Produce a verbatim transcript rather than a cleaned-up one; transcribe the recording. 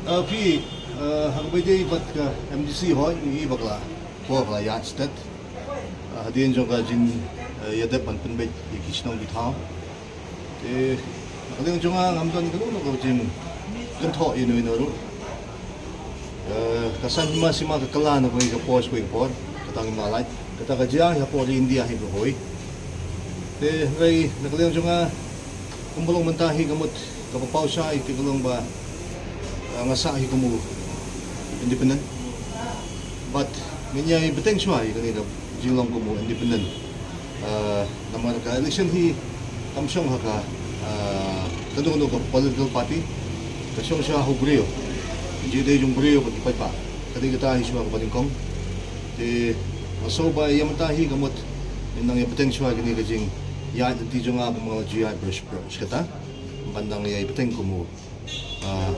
Ah, phi, ah, ha kaba ïadei bad ka M D C hoi, ngi bakla, por la ïaid stet. Ah, hadien jong ka jing, ah, ïadep ban pynbeit ïa ki shnong ki thaw. Te, na ka liang jong nga ngam don kano kano ka jingkynthoh ïa uno uno ruh. Ah, ka saiñ hima sima ka kylla na kawei ka por sha kawei ka por, kata ngim lah lait. Kata ka jia ha por India hi ka hoi. Te, hynrei na ka liang jong nga, kumba long mynta hi ka mut kaba paw shai te ka long ba, ah, nga sah hi kum u independent. Bad ngin ïai bteng shuwa ïa kane ka jinglong kum u independent. Ah, namar ka election hi kam shong ha ka, ah, kano kano ka political party, ka shong shuwa ha u briew. Jingïadei jong u briew bad ki paidbah. Ka dei kata hi shuwa kaba nyngkong. Te nga sngew ba ïa mynta hi ka mut ngin nang ïa bteng shuwa kane ka jingïaid lynti jong nga ba ma nga la ju ïaid brush brush kata. Ban nang ïa bteng kum u, ah,